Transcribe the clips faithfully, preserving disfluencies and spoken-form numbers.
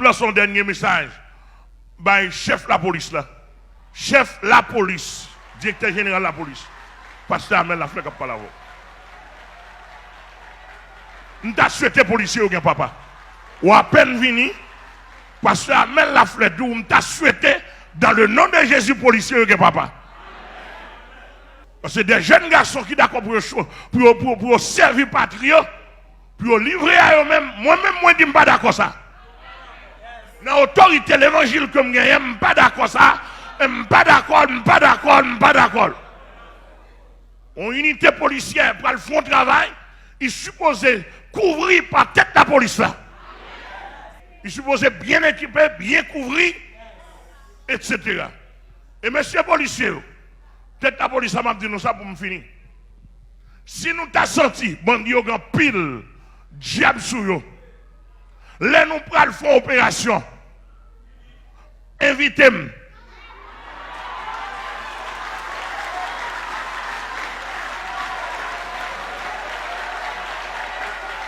Lanse yon dènye mesaj bay chèf lapolis la. Chèf lapolis, direktè jeneral lapolis, pastè Amel Lafleur k ap pale avè w. M ta swete polisye yo gen papa. Ou apèn vini, pastè Amel Lafleur di w, m ta swete, dans le nom de Jésus, polisye yo gen papa. Paske de jèn gason ki dakò pou yo, cho- pou yo, pou yo, pou yo sèvi patri yo, pou yo livre a yo menm, mwen menm, mwen di m pa dakò sa. Nan otorite levanjil ke m genyen, m pa dakò sa. M pa dakò l, m pa dakò l, m pa dakò l. Yon inite polisyè pral fè yon travay, li sipoze kouvri pa tèt lapolis la. Li sipoze byen ekipe, byen kouvri, etsetera. E mesye polisye yo, tèt lapolis la, m ap di nou sa pou m fini. Si nou ta santi bandi yo gen anpil dyab sou yo, lè nou pral fè yon operasyon, envite m.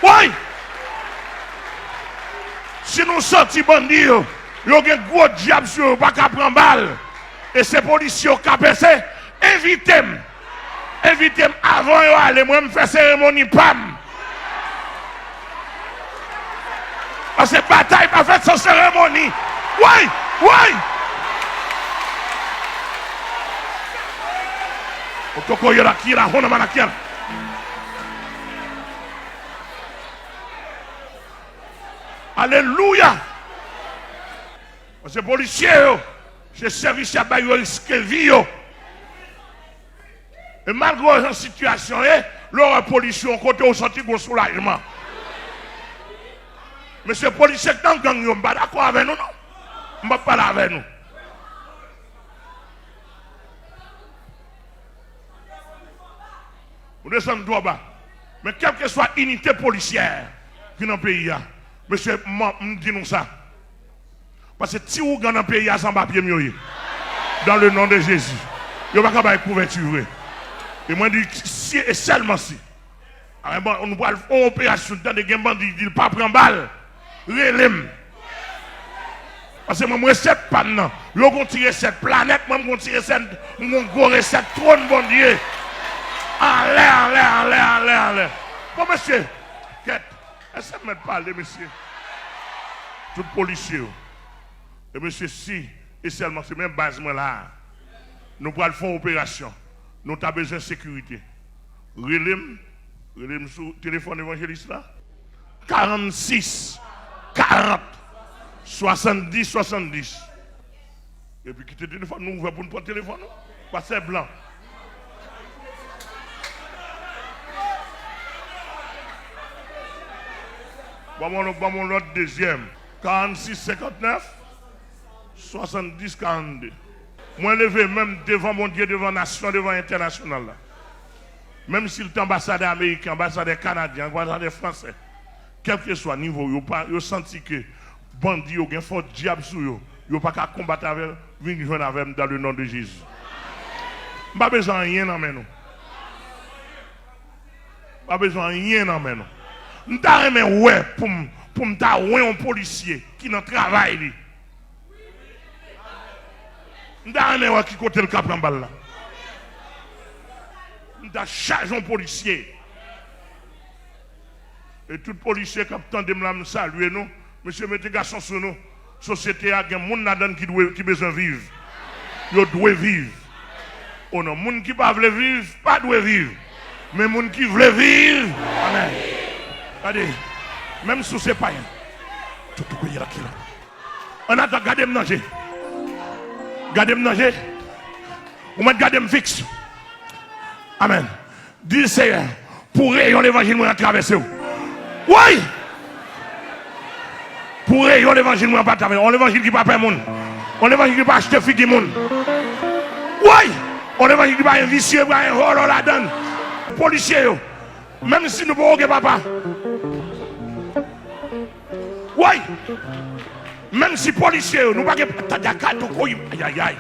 Woy! Si nou santi bandi yo, yo gen gwo dyab sou yo, yo pa ka pran bal, e se polisye yo k ap pèse, envite m. Envite m avan yo ale, mwen m fè seremoni pa m. Paske batay pa fèt san seremoni. Woy! Woy! Otoko yo la ki la hona mana kian. Alelouya! Paske polisye yo, se sèvis y ap bay yo, riske vi yo. E malgre w jan sitiyasyon ye, lè w wè polisye yon kote, ou santi gwo soulajman. Mesye polisye k nan gang yo, m pa dakò avè nou non. M p ap pale avè nou. Nou desann twò ba. Men kèlkeswa inite polisyè ki nan peyi a, mesye, m, m di nou sa. Paske ti ougan nan peyi a, se anba pye m yo ye. Dans le nom de Jésus. Yo pa ka bay kouvèti vre. E mwen di, si e sèlman si. A, bon, nou pral fè yon operasyon, tande gen bandi ki di l pa pran bal. Rele m. Paske mwen, mwen resèt pa m nan. Yo gon ti resèt planèt, mwen, m gon ti resèt, m gon gwo resèt twòn Bondye. Anlè, anlè, anlè, anlè, anlè. Bon, mesye, kèt, èske m mèt pale, mesye? Tout polisye yo. E mesye, si e sèlman si men baz mwen la a, nou pral fè yon operasyon, nou ta bezwen sekirite. Rele m, rele m sou telefòn evanjelis la, karannsis karant swasanndis swasanndis. Epi kite telefòn nou ouvè pou n pran telefòn nou. Pastè Blan. Ban mwen, ban mwen lòt dezyèm. Karannsis senkantnèf swasanndis karannde. Mwen leve men m devan Bondye, devan nasyon, devan entènasyonal la. Menm si l te anbasadè ameriken, anbasadè kanadyen, anbasadè fransè, kèlkeswa nivo yo, pa, yo santi ke bandi yo gen fòs dyab sou yo, yo pa ka konbat avè l, vin jwenn avè m dans le nom de Jésus. M pa bezwen anyen nan men nou. M pa bezwen anyen nan men nou. M ta renmen wè pou m, pou m ta wè yon polisye ki nan travay li. M ta renmen wè ki kote l ka pran bal la. M ta chaje yon polisye. E tout polisye k ap tande m la, m salye nou. Mesye, mete gason sou nou. Sosyete a gen moun ladan l ki dwe, ki bezwen viv. Yo dwe viv. O non, moun ki pa vle viv, pa dwe viv. Men moun ki vle viv, amèn. Gade, menm si w se payen, tout ou peye la ki la. An adan, gade m nan je. Gade m nan je. Ou mèt gade m fiks. Amèn. Di, Seyè, pou reyon levanjil mwen an travèse w. Woy! Pou reyon levanjil mwen an pa travèse. Yon levanjil ki pa pè moun. Yon levanjil ki pa achte figi moun. Woy! Yon levanjil ki pa gen visye, pa gen vòlò ladan l. Polisye yo, menm si nou poko gen papa. Woy! Menm si polisye yo, nou pa gen tadaka tokoyim. Ayayay.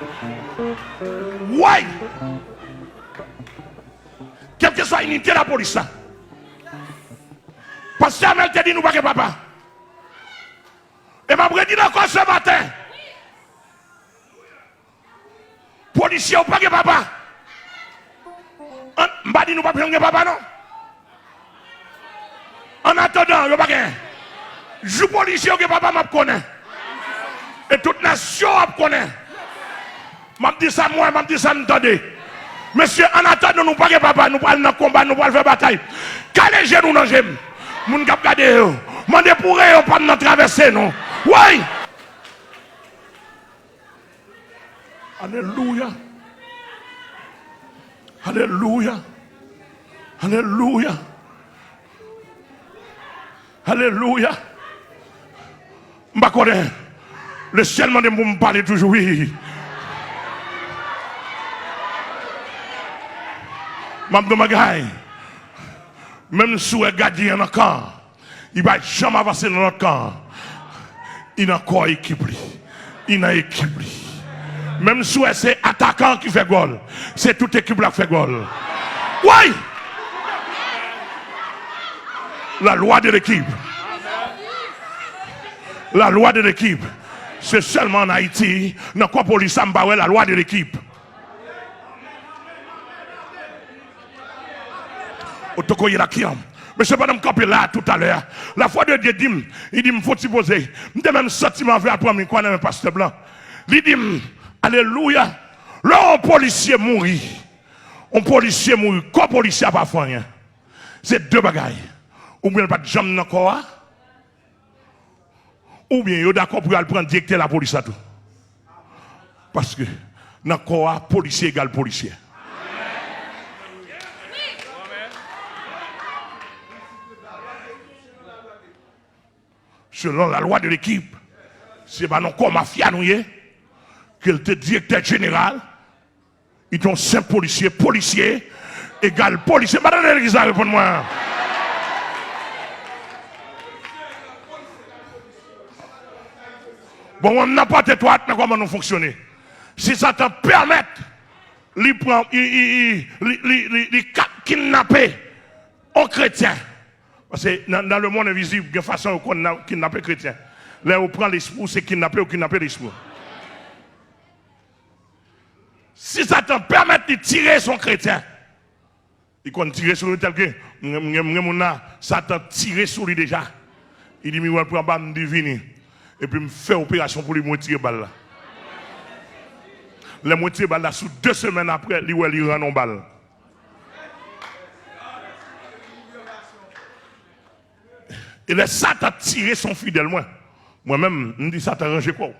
Woy! Kèlkeswa inite lapolis la. Pastè Amèl te di nou pa gen papa. E m ap redi l ankò se maten. Polisye, ou pa gen papa. An, m pa di nou p ap janm gen papa, non. Annatandan, yo pa gen. Jou polisye yo gen papa, m ap konnen. E tout nasyon ap konnen. M ap di sa m wè, m ap di sa m tande. Mesye, annatandan, nou pa gen papa, nou pral nan konba, nou pral fè batay. Kale je nou nan je m. Moun k ap gade yo, mande pou reyon pa m nan travèse nou. Woy! Alelouya. Alelouya. Alelouya. Alelouya. M pa konnen. Lesyèl mande m pou m pale toujou, wi. M ap di w bagay. Menm si w wè gadyen an nan kan, li pa janm avanse nan lòt kan an. Li nan kò ekip li. Li nan ekip li. Menm si w wè se atakan an ki fè gòl, se tout ekip la k fè gòl. Woy! La loi de l'équipe. La loi de l'équipe. Se sèlman an Ayiti, nan kò polis la, m pa wè la loi de l'équipe. Otokoye la kiyam. Mesye, pandan m kanpe la toutalè a, lafwa de Dye di m, li di m, fò ti poze. M te menm santi m anvi al pran mikwo nan men pastè blan. Li di m, alelouya, lè yon polisye mouri, yon polisye mouri, kò polisye a pa fè anyen. Se de bagay. Oubyen l pa t janm nan kò a, oubyen yo dakò pou y al pran direktè lapolis la tou. Paske nan kò a, polisye egal polisye. Selon la lwa de lekip, se pa nan kò mafya nou ye, ke l te direktè jeneral, li te yon senp polisye, polisye egal polisye. M pa tande legliz la reponn mwen. Bon, mwen, m nan pòt etwat nan kòman nou fonksyone. Si Satan pèmèt li pran, li, li, li, li, li, li ka kidnape yon kretyen, paske nan, nan le monde invisible, gen fason yo konn nan, kidnape kretyen. Lè yo pran lespri w, se kidnape yo kidnape lespri w. Si Satan pèmèt li tire sou yon kretyen, li konn tire sou li tèlke, m gen, m gen, m gen moun la, Satan tire sou li deja. Li di, "M wè l pran bal, m di vini." Epi m fè operasyon pou li, m retire bal la. Lè m retire bal la, sou de semèn apre, li wè li rann yon bal. E lè Satan tire sou yon fidèl mwen, mwen menm, m di Satan ranje kò w.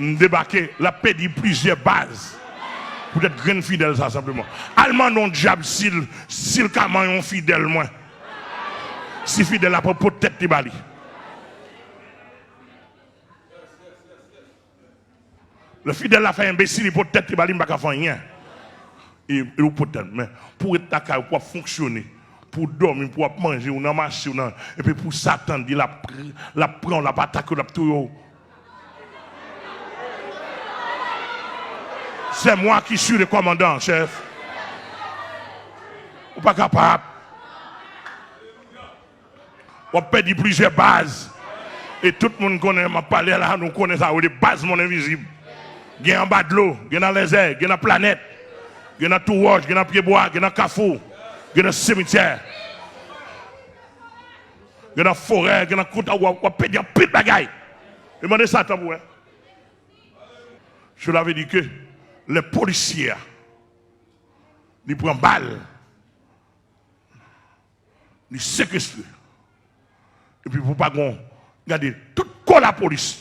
M debake, l ap pèdi plizyè baz. Poutèt grenn fidèl sa senpleman. Al mande yon dyab si l, si l ka manyen yon fidèl mwen. Si fidèl la pran pot tèt li ba li. Lè fidèl la fè enbesil, li pot tèt li ba li, m pa ka fè anyen. E, e ou pot tèt, men pou w ret lakay ou, pou w ap fonksyone, pou w dòmi, pou w ap manje, ou nan mache, ou nan, epi pou Satan di, l ap, l ap pran w, l ap atake w, l ap touye w. C'est moi qui suis le commandant, chef. Ou pa kapab. W ap pèdi plizyè baz. E tout moun konnen, m ap pale la, nou konnen sa yo rele baz monn envizib. Gen anba dlo, gen nan lèzè, gen nan planèt, gen nan tou wòch, gen nan pye bwa, gen nan kafou, gen nan simityè, gen nan forè, gen nan kouta, w ap, w ap pèdi anpil bagay. E mande Satan pou wè. Cela veut dire que lè polisye a, li pran bal, li sekestre. Epi pou pa gon, gade, tout kò lapolis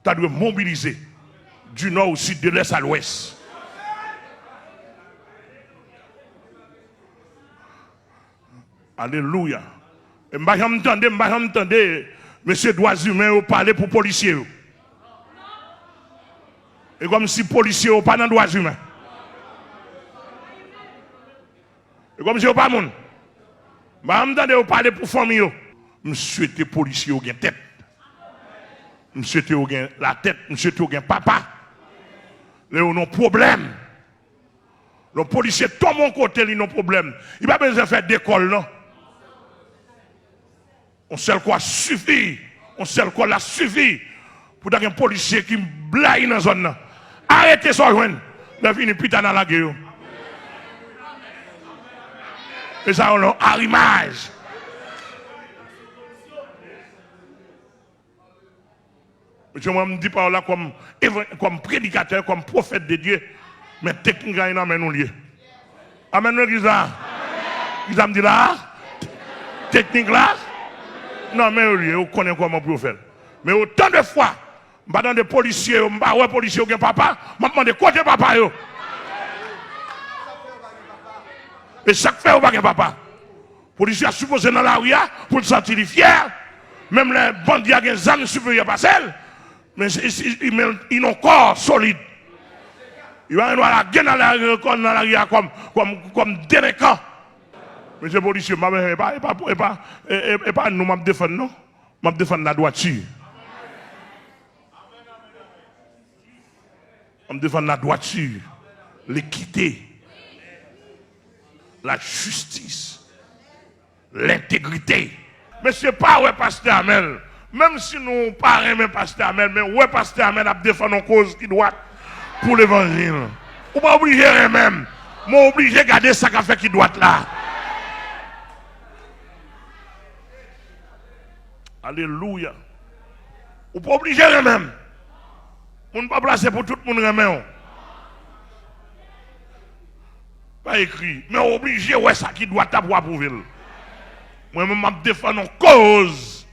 ta dwe mobilize, du nord au sud, de l'est à l'ouest. Alelouya. E m pa janm tande, m pa janm tande mesye dwa imen yo pale pou polisye yo. E kòmsi polisye yo pa nan dwa imen. E kòmsi yo pa moun. M pa janm tande yo pale pou fanmi yo. M swete polisye yo gen tèt. M swete yo gen latèt. M swete yo gen papa. Lè yo nan pwoblèm. Lè yon polisye tonbe yon kote, li nan pwoblèm. Li pa bezwen fè de kòl, non. Yon sèl kou a sifi. Yon sèl kòl la sifi. Pou ta gen polisye ki blayi nan zòn nan. Arete sa w jwenn. Lè fini, pita n a lage yo. E sa yo nan arimaj. Mesye, mwen, m di pawòl la kòm evan-, kòm predikatè, kòm pwofèt de Dye, men teknik la, nan men nou l ye. Amèn, legliz la. Ki sa m di la? Teknik la? Nan men yo l ye, yo konnen kòman pou yo fè l. Men otan de fwa, m pa tande polisye yo, m pa wè polisye yo gen papa, m ap mande kote papa yo. E sa k fè yo pa gen papa? Polisye a sipoze nan lari a pou l santi li fyè. Menm lè bandi a gen zam siperyè pase l, men se, se, men li nan kò solid. Li pa gen dwa lage nan lari, nan lari a kòm, kòm, kòm delenkan. Mesye polisye, m pa, e pa, e pa, e pa, e, e, e pa nou m ap defann, non. M ap defann ladwati. M ap defann ladwati, lekite, lajistis, lentegrite. Mesye, pa wè pastè Amèl. Menm si nou pa renmen pastè Amèl, men wè pastè Amèl ap defann yon koz ki dwat pou levanjil. Ou pa oblije renmen m, men w oblije gade sa k ap fè ki dwat la. Alelouya. Ou pa oblije renmen m. Moun pa plase pou tout moun renmen w. Pa ekri. Men w oblije wè sa ki dwat la pou w apwouve l. Mwen menm, m ap defann yon koz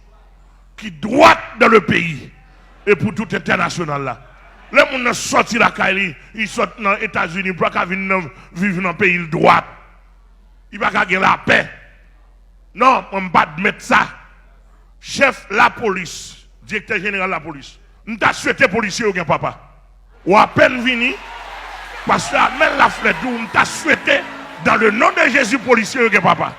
ki dwat dans le pays e pou tout entènasyonal la. Lè moun nan sòti lakay li, li sot nan Etazini, li pa ka vin nan, viv nan peyi l dwat. Li pa ka gen lapè. Non, mwen, m pa admèt sa. Chèf lapolis, direktè jeneral lapolis, m ta swete polisye yo gen papa. Ou apèn vini, pastè Amèl Laflè di w, m ta swete, dans le nom de Jésus, polisye yo gen papa.